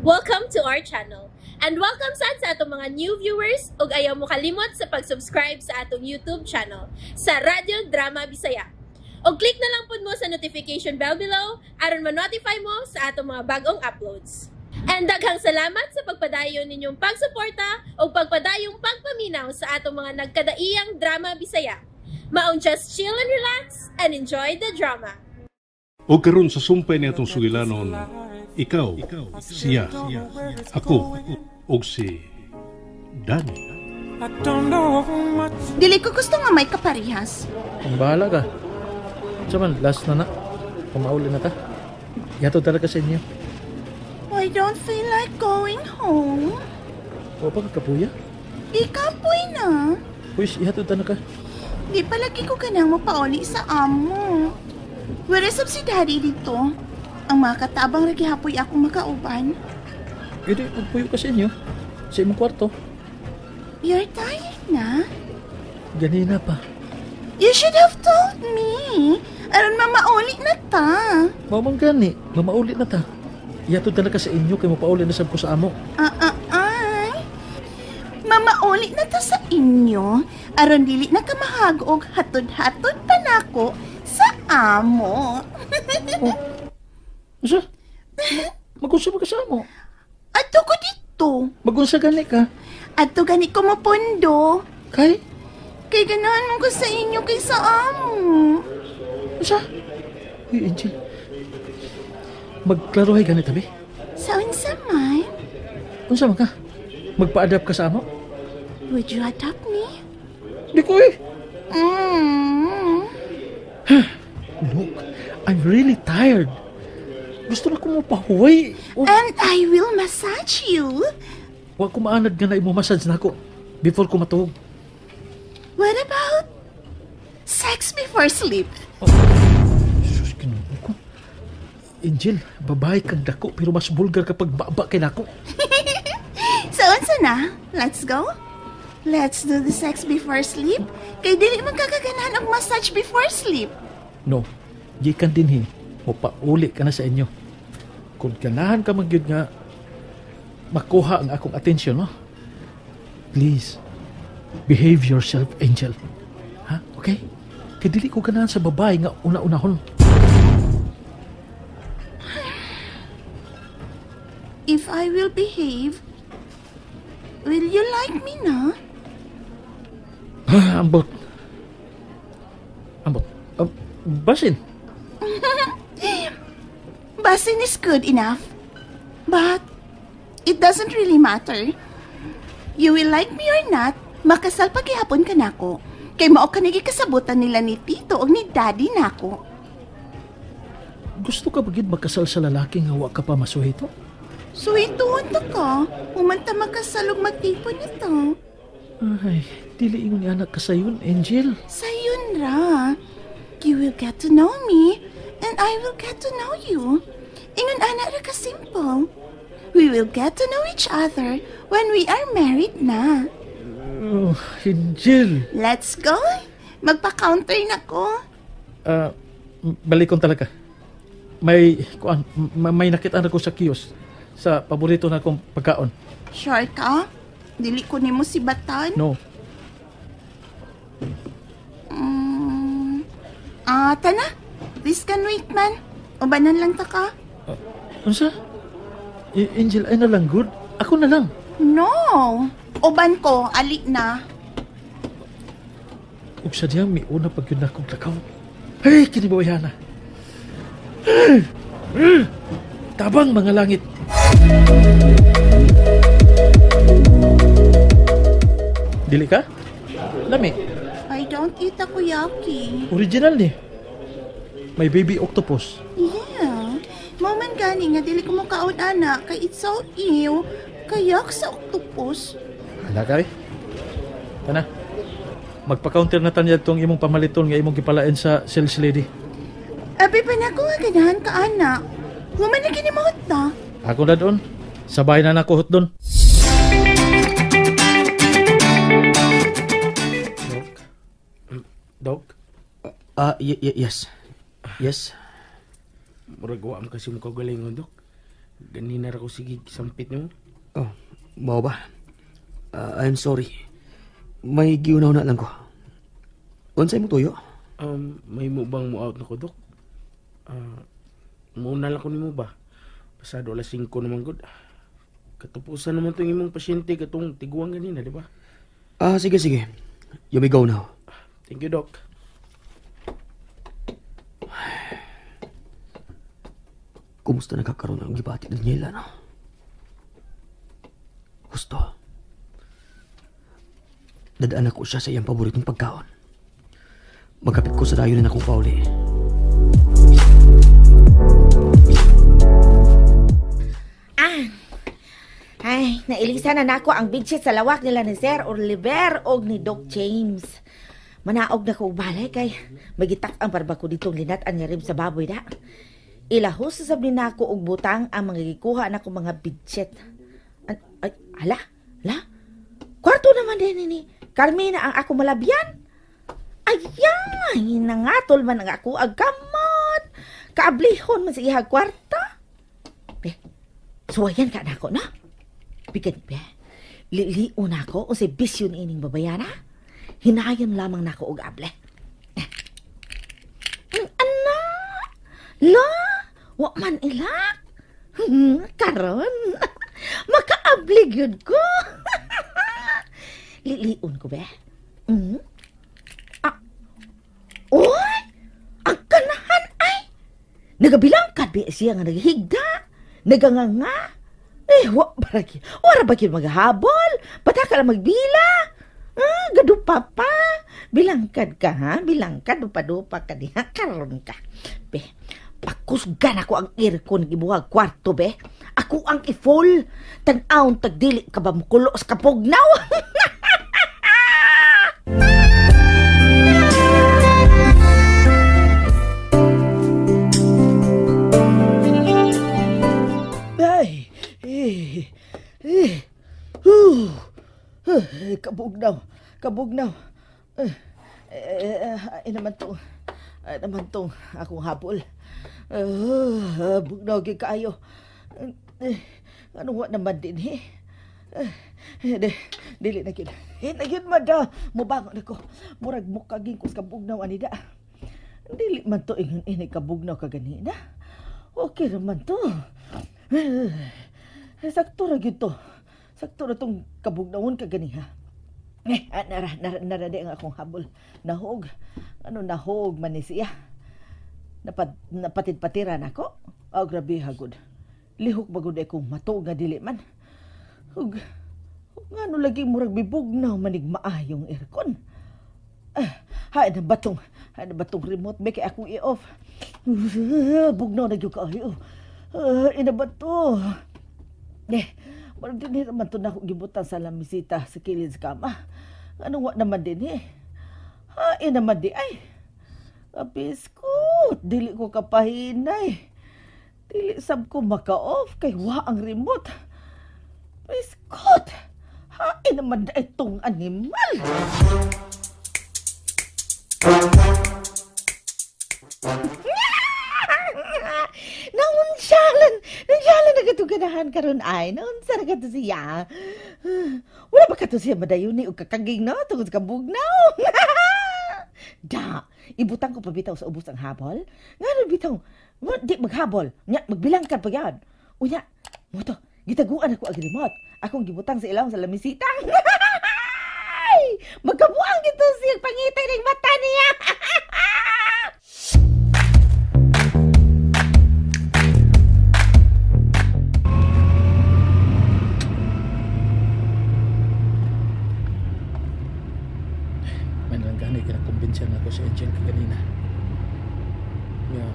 Welcome to our channel. And welcome sad sa atong mga new viewers ug ayaw mo kalimot sa pag-subscribe sa atong YouTube channel sa Radyo Drama Bisaya. Og click na lang pud mo sa notification bell below aron ma-notify mo sa atong mga bagong uploads. And daghang salamat sa pagpadayon ninyong pagsuporta ug pagpadayong pagpaminaw sa atong mga nagkadaiyang drama Bisaya. Maong just chill and relax and enjoy the drama. O karon sa sumpay ni atong sugilanon, ikaw, siya, ako, og si Danny. Dili ko gusto nga may kaparehas. Kung bahala ka. Sa man, last na na. Pamauli na ta. Yato talaga sa inyo. I don't feel like going home. O pa ka kapuya? Di kapoy na. Uy, ihatod ta na ka. Di palagi ko kanang mapauli sa amo. Where is si daddy dito? Ang mga katabang ra gihapoy ako makauban. Eh di, magpuyo ka sa inyo. Sa imong kwarto. You're tired na? Ganina pa. You should have told me. Aron mamauli na ta. Mao man gani, mamauli na ta. Ihatod ta na ka sa inyo kay mapauli na sab ko sa amo. Ah, ah, ay. Mamauli na ta sa inyo. Aron dili na ka mahagog hatod-hatod pa nako sa amo. Oh. Unsa? Magunsa ba ka sa amo? Adto ko dito. Magunsa gani ka? Adto gani ko mopundo. Kay? Kay ganahan mo ko sa inyo kay sa amo. Unsa? Uy, Angel. Magklarohay gani tabi? Sa unsa man? Unsa man ka? Magpa-adapt ka sa amo? Would you adopt me? Di ko eh. Mm. Look, I'm really tired. Gusto na ko mopahuway. Oh, And I will massage you. wa ko maanad nga na imo massage nako before ko matuog. What about sex before sleep? Sus, Ginoo ko. Angel, babae kang dako pero mas vulgar kapag baba kay nako. So, unsa na? Let's go? Let's do the sex before sleep. Kay dili man kakaganahan og massage before sleep. No, gikan dinhi, mopauli ka na sa inyo. Kung ganahan ka man gyud nga makuha ang akong atensyon, no? Please, behave yourself, Angel. Ha? Okay? Kay dili ko ganahan sa babae nga una-unahon. If I will behave, will you like me na? Ah, ambot. Ambot. Basin. Basin is good enough. But it doesn't really matter. You will like me or not, makasal pagihapon ka nako. Kay mao ka kasabutan nila ni Tito o ni Daddy nako. Gusto ka ba gid makasal sa lalaki nga wa ka pa masuhito? Suhituon ta ka. Humanta makasal og magtipon na ta. Ay, dili ingon ni anak kasayon, Angel. Sayon ra. You will get to know me and I will get to know you. Ingon ana ra ka simple. We will get to know each other when we are married na. Oh, Angel. Let's go. Magpa-counter na ko. Balikon talaga. May kuan, may nakita na ko sa kiosk sa paborito na akong pagkaon. Sure ka? Dili ko nimo si Batan? No. Tana. This can wait man. Ubanan lang ta ka. Unsa? Angel, ay na lang good. Ako na lang. No. Uban ko, ali na. Ug sa diyang miuna pag yun akong lakaw. Hey, kinibawyana. Tabang mga langit. Dili ka? Lami. I don't eat takoyaki. Original ni. May baby octopus. Yeah. Mao man gani nga dili ko mokaon ana kay it's so ew. Kayak sa octopus. Hala ka eh. Tana. Magpa-counter na tanya tong imong pamaliton nga imong gipalain sa sales lady. Abi pa na ko nga ganahan ka ana. Human na gini mo ta. Ako na doon. Sabay na nakuhot doon. Dog? Dog? Yes. Yes. Murag wa man kasi mo kagalingon, Dok. Ganina ra ko sige sampit nimo. Oh, mao ba? I'm sorry. May giunaw na lang ko. Unsay mo tuyo? May mo bang mo out na ko, Dok? Mauna lang ko nimo ba? Pasado alas 5 naman gud. Katupusan naman tong imong pasyente katong tiguang ganina, di ba? Ah, sige sige. You may go now. Thank you, Doc. Kumusta nagkakaroon ang gibati Daniela, no? Gusto. Dadaan ako siya sa iyang paboritong pagkaon. Magkapit ko sa dayon na akong pauli. Ah! Ay, nailisan na nako ang bedsheet sa lawak nila ni Sir Oliver og ni Doc James. Manaog na ko balay kay magitak ang barbako ditong linat-an nga rim sa baboy da. Ilahos sa sabi nako og butang ang mga gikuha nako mga bedsheet. Ay, hala, hala. Kwarto naman din ni Carmina ang ako malabyan. Ayan, nangatol man ang ako ag kamot. Kaablihon man sa ihag kwarta. Eh, suwayan ka nako na. Bigan be. Liliun ako unsay bisyo ni ining babayana. Hinayon lamang nako og able. Eh. Ana! La! Wa man ilak. Karon. Makaabli gyud ko. Liliun ko be. Mm. Ah. Oy! Ang kanahan ay. Nagabilangkad be siya nga naghigda. Naganganga. Eh, wa baraki. Wara ba gyud maghabol? Pataka lang magbila. Ah, gadupa pa. Bilangkad ka, ha? Bilangkad, dupa-dupa ka diha. Karon ka. Be, pakusgan ako ang aircon gibuhag kwarto, be. Ako ang i-full. Tan-awon tagdili ka ba mukulo sa kapugnaw? Ay, eh, eh, kabugnaw, kabugnaw. Ay naman tong akong habol. Bugnaw gyud kaayo. Ano wa naman din eh. Dili na gyud. Na gyud mada. Mubangon ako. Murag mukaging ko sa kabugnaw anida. Dili man to ingon ini kabugnaw kaganina. Okay raman to. Sakto ra gyud to. Sakto ra tong kabugnawon kaganiha. Eh, nara di ang akong habol. Nahog. Ano nahog man ni siya. Napatid-patiran ako. Oh, grabe hagod. Lihok bagod ay kong matuog nga dili man. Ug ngano lagi murag bibugnaw manig maayong aircon. Hay na batong remote be kay akong i-off. Bugnaw na gyud kaayo. Ina ba to? Eh, murag dinhi naman to nako gibutan sa lamisita sa kilid sa kama. Ano wa naman din eh. Hain naman di ay. Kapiskot, dili ko kapahinay. Dili sab ko maka-off kay wa ang remote. Biskot, hain naman di itong animal. Naunsalan na katuganahan karon ay. Naunsa na kato siya. Wala ba kato siya madayon ni og kakaging no tungod sa kabugnaw. Da, ibutang ko pa bitaw sa ubos ang habol. Ngano bitaw? Di maghabol. Nya magbilangkad pa gyud. Unya, moto, gitaguan ako ang remote. Akong gibutang sa ilawom sa lamisita. Magkabuang gito siya pangitay ning mata niya. Gani kinakumbinsiyan ako si Angel kaganina nga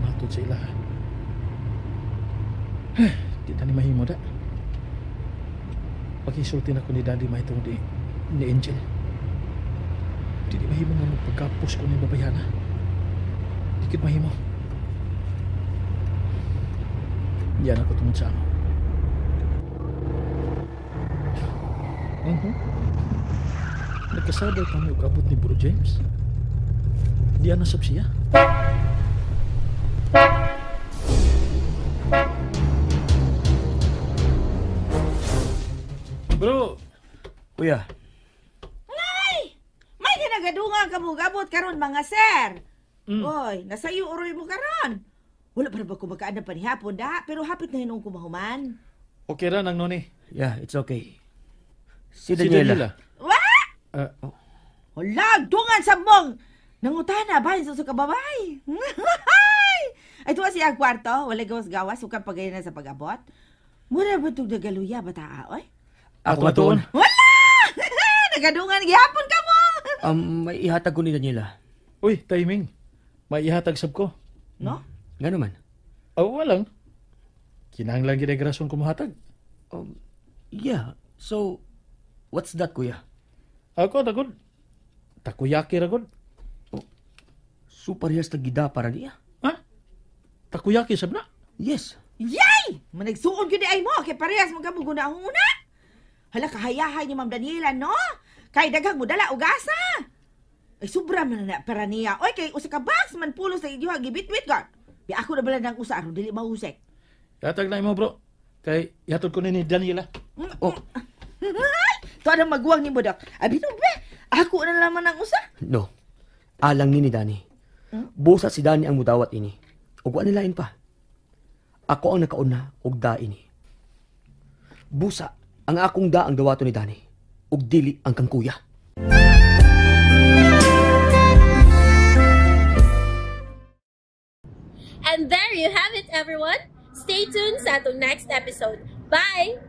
matod sa ilaha. Di na ni mahimo da. Pag-insultin ako ni Daddy mahitungod ni Angel. Di mahimo nga magpagkapos ko ni babayana. Di kit mahimo. Diyan ako tungod sa amo. Nagkasabay pa mo abot ni Bro James. Di anasab siya. Bro, Kuya, Ay! May ginagadungan ka mo gabot karon mga sir. Oy, nasayo uroy mo karon. Wala pa ba ko makaan na panihapon da, pero hapit na hinuong kumahuman. Okay ra nang noni. Yeah, it's okay. Si Si Daniela. Daniela. Wa! Ah, Wala, dungan sa mong! Nangutana, bahin sa kababay. Ay, tuwa siya ang kwarto, wala gawas-gawas, sukang pagayon na sa pag-abot. Mura ba itong nagaluya, bata, oy? Ako atuon. Wala! Nagadungan, gihapon ka mo! May ihatag ko ni Daniela. Uy, timing. May ihatag sab ko. No? Nga naman. Oh, walang. Kinahanglan gid ay rason ko mohatag. Yeah, so, what's that, kuya? Ako na gud. Takoyaki ra gud. So, parehas na gida para niya. Ha? Takoyaki sab na. Yes. Yay! Managsuon gyud ay mo, kay parehas mo kamo guna una. Hala, kahayahay ni Ma'am Daniela, no? Kay daghang mo dala og asa. Ay, sobra man na para niya. Oy, kay usa ka box man pulo sa inyo gibitwit god. Bi ako na bala ng usa aron dili mahusik. Ihatag na imo, bro. Kay ihatod ko ni Daniela. Oh, Tuwa na maguwang ni mo, Dok. Abi no, be. Ako na laman ang usa. No. Alang ni Dani. Busa si Dani ang mudawat ini. Ug wa nilain pa. Ako ang nakauna og da ini. Busa ang akong da ang dawaton ni Dani. Ug dili ang kang kuya. And there you have it, everyone. Stay tuned sa atong next episode. Bye!